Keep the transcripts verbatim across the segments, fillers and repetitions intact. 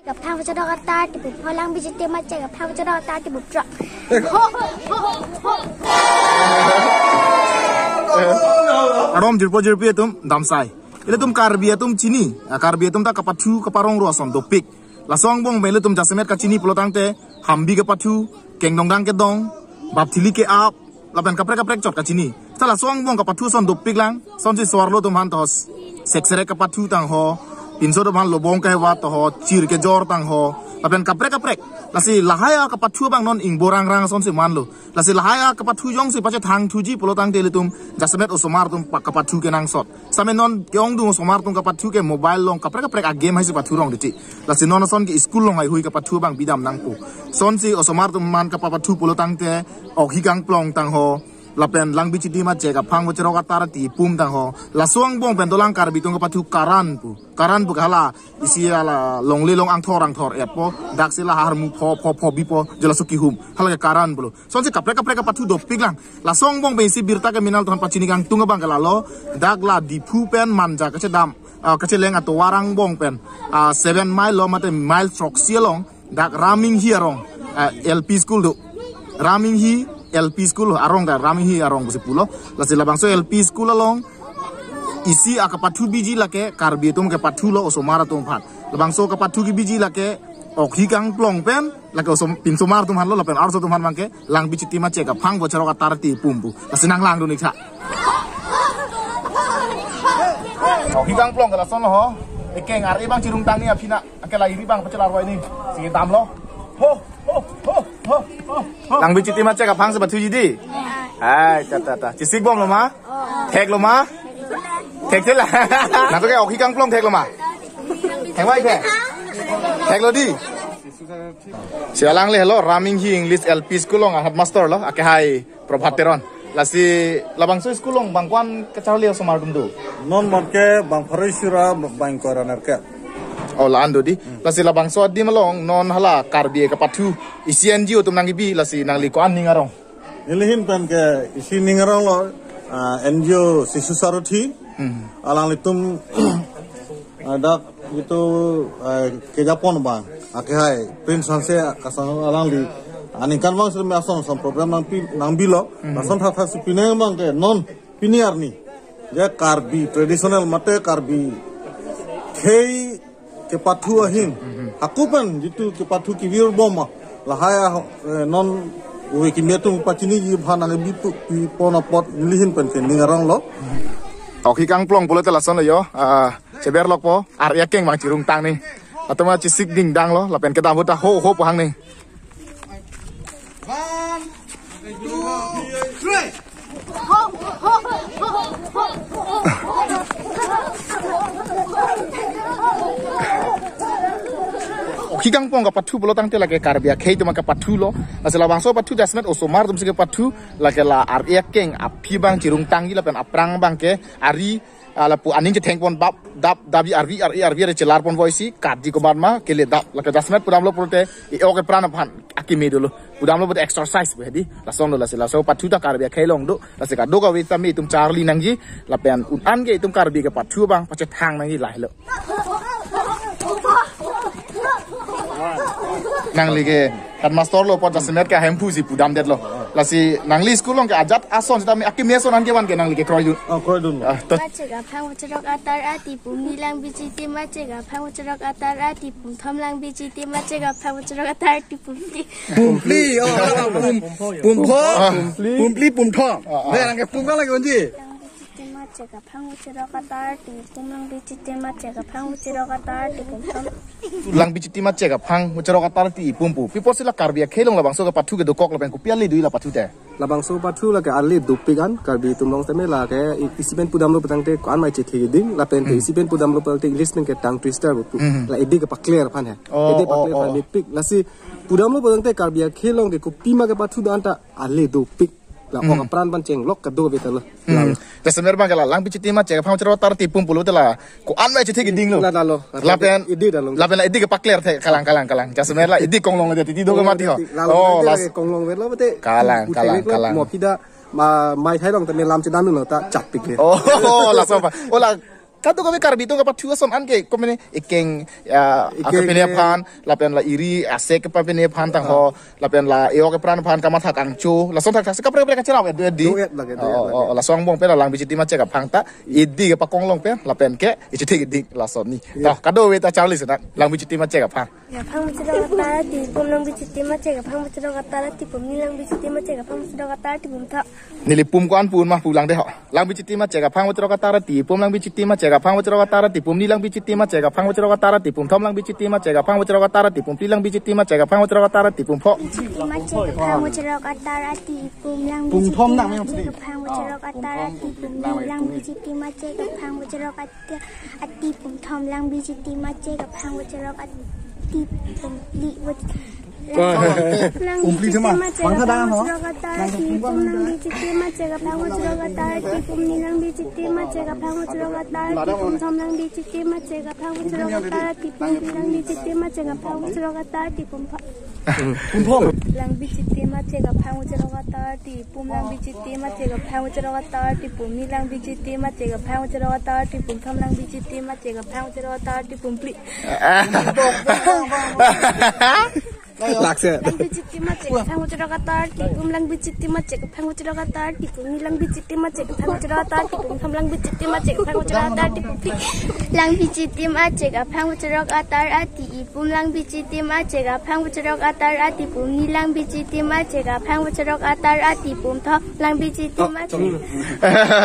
Kaphang vacharok atar tipu pho, Langbi Chiti Mache kaphang vacharok atar tipu throk. Arom jirpo jirpi atum damsai. Ilitum Karbi atum chini, ah, Karbi atum ta kapathu kaparong ro ason dopik. Laso angbong pen ilitum jasemet kachini pulo tangte, Hambi kapathu, Kengdongdang kedong, Bapthili ke-ap, lapen kaprek kaprek chot kachini. Seta laso angbong kapathu ason dopik lang, sonsi so-arlo atum aphan to ho, Seksere kapathu tang ho, pinso atum aphan lobong kehewa to ho, chir kejor tang ho, lapen kaprek kaprek. Lasi lahai akapathu abang non ingbo rangrang asonsi manlo. Lasi lahai akapathu jongsi pachethang thuji pulo tangte ilitum jasemet osomar atum pa-, kapathu kenangsot. Same non ke-ongdung osomar atum kapathu ke mobile along kaprek kaprek a-game haisi pathu rong diti. Lasi non ason ke school along haihui kapathu abang bidam nangpo. Sonsi osomar atum aphan kapapathu pulo tangte, Okhi Kangplong tang ho, lapen Langbi Chiti Mache kaphang vacharok atar tipu tang ho. Laso angbong pen dolang Karbi atum kapathu karan pu. Karan pu ke hala isi hala longle long angthor angthor etpo. Daksi la harmu pho pho pho bipo, je laso kihum. Hala ke karan pulo. Sonsi kaprek kaprek kapathu dopik lang. Laso angbong pen isi birta kriminal atum aphan pachini kangtung abang ke lalo. Dak la Diphu pen Manja kachedam, ah, kacheleng atovar angbong pen, ah, seven mile lo mate mile throksi along. Dak Raminghi arong, ah, L P school do. Raminghi L P school arong, dak Raminghi arong pusi pulo. Lasi labangso L P school along isi akapathu biji lake Karbi atum kepathulo osomar atum aphan. Labangso kapathu kebiji lake Okhi Kangplong pen, lake osom, pinsomar atum aphanlo lapen arloso atum aphan abang ke Langbi Chiti Mache kaphang vacharok atar tipu pu. Lasi nanglangdun ik tha. Okhi Kangplong ke lason lo ho. Ekeng ar-e abang chirung tangni aphi na. Anke la iri abang pachelar wai ni. Si damlo. Ho, ho, ho, ho, ho, ho. Langbi Chiti Mache kaphang si pathuji di. Ai, ta, ta, ta. Chesik bomlo ma? Theklo ma? Thekthela. Nangtum ke Okhi Kangplong theklo ma? Thekwai ke? Theklo di. Si alanglelo Raminghi English L P School along headmaster lo, akehai Prabhat Teron. Lasi labangso school along bang ko-an kacharli osomar atum do? Non mot ke bang pharo isi ra bang ingkoi ra nerkep. Oh, la-an do di. Lasi labangso adim along non hala Karbi kapathu isi N G O atum nangkebi, lasi nangli ko-an ning arong? Neli ahin pen ke isi ning arong lo, ah, N G O Sishu Sarathi. Hmm. Alanglitum, ah, dak itu, ah, kejapon abang, akehai Prince Hanse kasang alangli aningkan abang sirme ason ason program nangpi, nangbilo. Hmm. Lason thakthak si pine abang ke non pini arni, je Karbi traditional mate Karbi khei kepathu ahin. Hako pen jitu kepathu kevir bom ma. Lahai a, eh, non ove kimi atum pachiniji aphan nangkebi pu, pipon apot neli ahin pen ke ning arong lo. Okhi Kangplong pulote lason lo yo. Ah, cheber lokpo. Ar-e akeng abang chirung tangni. Latum chesik dingdang lo. Lapen kedam ahut ta ho ho pu hang ni. One, two, three. Okhi Kangplong kapathu pulo tangte lake Karbi akhei atum kapathulo. Lasi labangso pathu jasemet osomar atum si kepathu, lake la ar-e akeng aphi abang chirung tangji lapen aphrang abang ke ari, ah, lapu aning chethengpon bap dap dabi arvi arvi arvi ari chelarpon voisi kadi komat ma kele dap, lake jasemet pudamlo pulote e-ok epran aphan akeme dolo. Pudamlo pulote exercise pu hedi. Lason lo lasi laso pathu ta Karbi akhei along do. Lasi kadokave tame itum charli nangji. Lapen un-an ke itum Karbi kapathu abang pachethang nangji lahelo. Nangli ke headmaster lo apot jasemet ke Hemphu si pudamdetlo. Lasi nangli school along ke ajat ason sitame akeme ason an kevan ke nangli kekroidun? Oh, kroidun. Ah, to. Mache kaphang vacharok atar tipu ni, Langbi Chiti Mache kaphang vacharok atar tipu thom, Langbi Chiti Mache kaphang vacharok atar tipu ni. Pumpli, oh, pum, pumpho. Ah. Pumpli, pumpho. Ah, ah. Deh, nangke pum kan lagi unji. Langbi Chiti Mache kaphang vacharok atar tipu, Langbi Chiti Mache kaphang vacharok atar tipu thom. Langbi Chiti Mache kaphang vacharok atar tipu pu. Pi apotsi la Karbi akhei along labangso kapathu ke dokok lapen kopi ale do-i la pathu te? Labangso pathu lake ale dopik an, Karbi atum along tame lake i-, isi pen pudamlo pulo tangte ko-an mai chethe keding, lapen te isi pen pudamlo pulo tangte English pen ke tongue twister pu. Hmm. La edi kepaclear aphan he. Oh, edi oh, paclear aphan oh. Mepik. Lasi pudamlo pulo tangte Karbi akhei along ke kopima kepathu do-an ta ale dopik. La, hmm, ok apran aphan chenglok kadokave ta lo. Hmm. La. Jasemet abang ke la Langbi Chiti Mache kaphang vacharok atar tipu pulote la ko-an mai chethe kedinglo. La, la lo. Lapen edi ta lo. Lapen la edi kepaclear the, kalang, kalang, kalang. Jasemet la edi konglong le titi do ke mati ho. La lo, oh, la las- konglong velo mate. Kalang, pu kalang, thenek lo, kalang. Mo pida ma, mai thai long tame lam chedam lo ta chatpik le. Oh, laso apa? Oh, la Kadokave Karbi atum kapathu ason an ke komene ekeng, ya, Ekeng, akepene ekeng. aphan, lapen la iri asek kepapene aphan tangho, lapen la eok epran aphan kamatha kangcho, lason thakthak si kaprek kaprek kacharap edu edi. Do et lage, do et Oh, lage. oh, lason angbong pen la Langbi Chitima Chek Aphang ta, edi kepakong long pen, lapen ke, ichitik edi lason ni. Iya. Tah, kadokave ta charli sena, Langbi Chitima Chek Aphang. Ya, phang chirok atar ati pum Langbi Chitima Chek Aphang chirok atar ati pum ni Langbi Chitima Chek Aphang chirok atar ati pum tha. Neli pum ko-an pu-un ma pulang de ho. Langbi Chitima Chek Aphang chirok atar ati pum Langbi Chitima Chek Aphang chirok atar ati pum ni Langbi Chitima Chek Aphang chirok atar ati pum thom Langbi Chitima Chek Aphang chirok atar ati pum pli Langbi Chitima Chek Aphang chirok atar ati pum pho. Chitima Chek Aphang chirok atar ati pum Langbi Pum thom nang Chitima yang Chek Aphang chirok atar ati pum ni Langbi Chitima Chek Aphang chirok atar ati pum thom Langbi Chitima Chek Aphang chirok ati pum pli. Langbi Umpli thema, Chitima Chek bangsa Aphang dangan ho. chirok atar ati pum Langbi Chitima Chek Aphang chirok atar ati pum ni Langbi Chitima Chek Aphang chirok atar ati pum thom Langbi Chitima Chek Aphang chirok atar ati pum pli Langbi Chitima Chek Aphang chirok atar ati pum pho. Pum pho. Langbi Chitima Chek Aphang chirok atar ati pum Langbi Chitima Chek Aphang chirok atar ati pum ni Langbi Chitima Chek Aphang chirok atar ati pum thom Langbi Chitima Chek Aphang chirok atar ati pum pli. Lakse. Langbi Chitima Chek Aphang chirok atar ati pum Langbi Chitima Chek Aphang chirok atar ati pum ni Langbi Chitima Chek Aphang chirok atar ati pum thom Langbi Chitima Chek Aphang chirok atar ati pum pli. Langbi Chitima Chek Aphang chirok atar ati pum Langbi Chitima Chek Aphang chirok atar ati pum ni Langbi Chitima Chek Aphang chirok atar ati pum thom Langbi Chitima Chek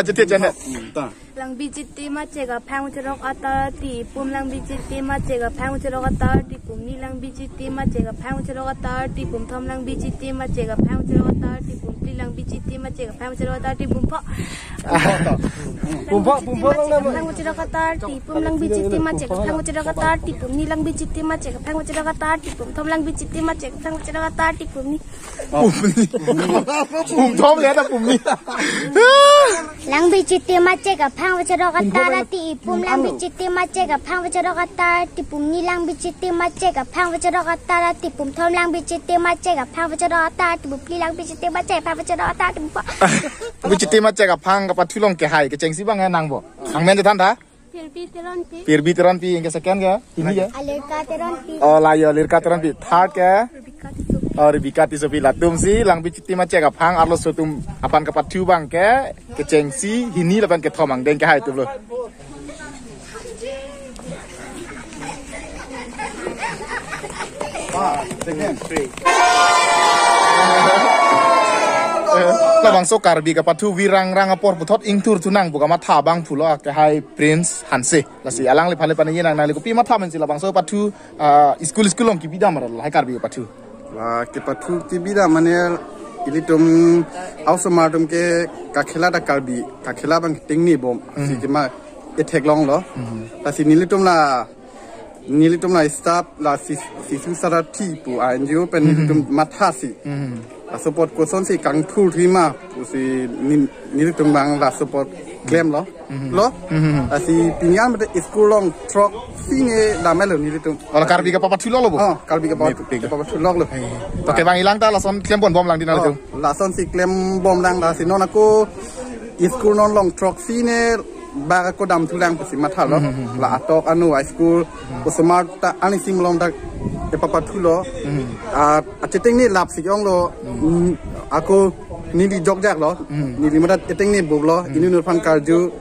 Chete channel. Langbi Chitima Chek Aphang chirok atar ati pum Langbi Chitima Chek Aphang chirok atar ati pum ni Langbi Chitima Chek Aphang chirok atar ati pum thom Langbi Chitima Chek Aphang chirok atar ati pum pli Langbi Chitima Chek Aphang chirok atar ati pum pho. Pum pho, pum pho, Langbi Chitima Chek Aphang chirok atar ati pum Langbi Chitima Chek Aphang chirok atar ati pum ni Langbi Chitima Chek Aphang chirok atar ati pum thom Langbi Chitima Chek Aphang chirok atar ati pum ni. Pum ni. Pum thom le ta pum ni. Langbi Chitima Chek Aphang chirok atar ati pum Langbi Chitima Chek Aphang chirok atar ati pum ni Langbi Chitima Chek Aphang chirok atar ati pum thom Langbi Chitima Chek Aphang chirok atar ati pum pli Langbi Chitima Chek Aphang chirok atar ati pum pho. Langbi Chitima Chek Aphang kapathu along kehai kechengsi abang nangpo. Angmen chethan tha? Pirbi Teronpi. Pirbi Teronpi, yang ke second ke? Ini ke? Alirka Teronpi. Oh, la yo, Alirka Teronpi. Third ke? Rebecca Tissopi. Oh, Rebecca Tissopi. Latum si Langbi Chitima Chek Aphang arloso atum aphan kapathu abang ke kechengsi hini lapen kethom angdeng kehai atum lo. Labangso Karbi kapathu virang rang apor puthot ingthur thunang pu kamatha abang pulo kehai Prince Hanse. Lasi alangliphan le paningje nang, nangli kopi matha amensi labangso pathu, ah, school school along kebidam aral hai Karbi kapathu. Ah, kepathu kebidam mane ilitum osomar atum ke kakhela ta Karbi, kakhela abang tengne bom. Si kema etheklonglo. Lasi nelitum la, nelitum la staff la sis-, Sisu Sarathi pu N G O pen nelitum mathasi. Laso apot kosonsi kangthur thima pusi ni-, nelitum abang laso apot klemlo. Lo? Lasi pini an mate school along throksi ne damlo nelitum. Ola Karbi kapapathu lo lo bo? Oh, Karbi kapa-, Ni pik. kapapathu lo lo. To kevang ilang ta lason klembom lang di nang Oh, tu. Lasonsi klembom lang lasi non ako school non along throksi ne bak ako damthulang pusi mathalo. La atok anu high school osomar ta ani sim along dak kepapathulo. Ah, acheteng ne lapsi onglo. Mm, ako neli jokjaklo. Neli madat eteng ne buklo. Inut inut aphan karju.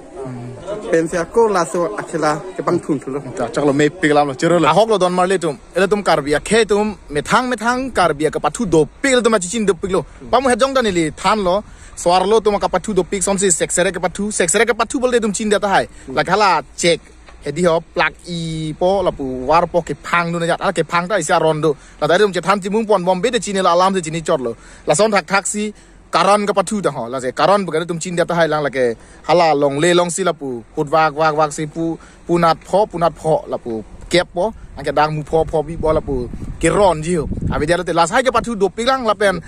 Pensi ako laso akhela kepangthunthulo. Ta choklo mepik alamlo chorolo. Ahoklo don marli atum. Ilitum Karbi akhei atum methang methang Karbi kapathu dopik ilitum achichin dopiklo. Pamu hejong ta neli thanlo. So-arlo atum kapathu dopik sonsi seksere kapathu, seksere kapathu pulote itum chinine tahai. Lake hala chek. Hedi ho plak-ipo lapu varpo kephangdun ajat. Hala kephang ta isi aron do. Lata itum chethan chimung ponbom bede chinilo alamsi chini chotlo. Lason thakthaksi karan kapathu ta ho. Lasi karan bukan itum chinine tahai lang lake hala longle longsi lapu. Hut vak vak vaksi pu, punat pho, punat pho lapu keppo. Anke dang mu pho pho bipo lapu keronji ho. Avedetlo te lasi hai kapathu dopik lang lapen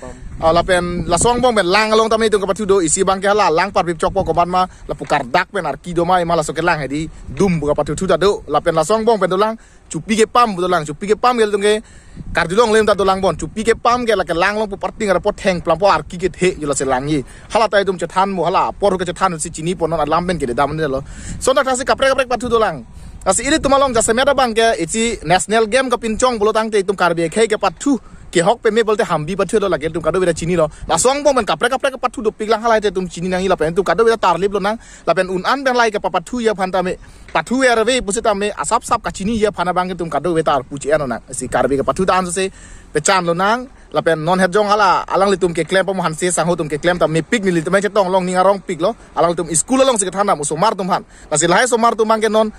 Ah, lapen laso angbong pen lang along tame itum kapathu do, isi abangke hala lang parpip chokpo komat ma, lapu kardak pen arki do ma, ema laso kelang hedi dum pu kapathu thu ta do. Lapen laso angbong pen dolang, chupi kepam pu dolang, chupi kepam ke itum ke karjulong lem ta dolang bon, chupi kepam ke lake lang along pu parting arpo theng plampo arki kethe jula se langji. Hala ta itum chethan mo, hala apor ke chethan si chini pon non alam pen kedam ne lo. Lason ta si kaprek kaprek pathu dolang. Lasi ilitum along jasemet abangke isi national game kapinchong pulo tangte itum Karbi akhei kepathu kehok peme pulote hambi pathu lo, lake itum kadokave ta chinilo. Laso angbong pen kaprek kaprek pathu dopik lang, halahai te itum chini nangji lapen itum kadokave ta tarlip lonang. Lapen un-an pen lahai kepapathuji aphan tame, pathu erve pusitame asap sap kachiniji aphan abangke itum kadokave ta arpu che-en lonang. Si Karbi kepathu ta anso se pechan lonang. Lapen non het jong hala alanglitum keklem pamo Hanse sangho atum keklem ta mepik, nelitum chetong long ning arongpik lo. Alanglitum school along si kethan dam osomar atum aphan. Lasi lahai osomar atum abangke non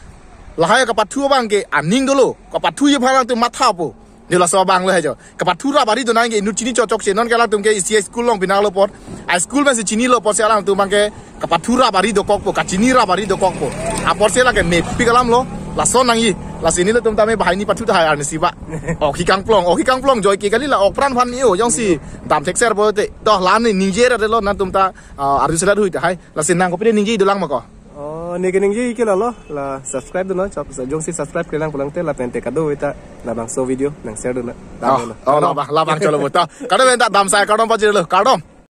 lahai kapathu abangke aning dolo, kapathuji aphan alangtum mathapo. Neli laso abang lo hai jo. Kapathu ra bari do nangji inut chini chokche, non ke alangtum ke isi school along pinanglo apot, a school pen si chinilo apot si alangtum abangke kapathu ra bari dokokpo, kachini ra bari dokokpo. Apor si lake mepik alam lo, lason nangji. Lasi nelitum tame banghini pathu tahai arnisi ba. Ok hi kangplong, ok hi kangplong, joike kali la ok pran aphan ni o, jongsi dam thekser pulote. To la-an ningje ra lo nangtum ta, ah, arju selat hui tahai. Lasi nang kopine ningje dolang ma ko? Oh, ne keningje ke lalo, la subscribe do na, chap jongsi subscribe kelang pulang te, lapen te kadokave ta labangso video nang share do na. Oh, oh, labang, labang cholo bo to. Kadokave ta dam sai kardom pajirlo, kardom.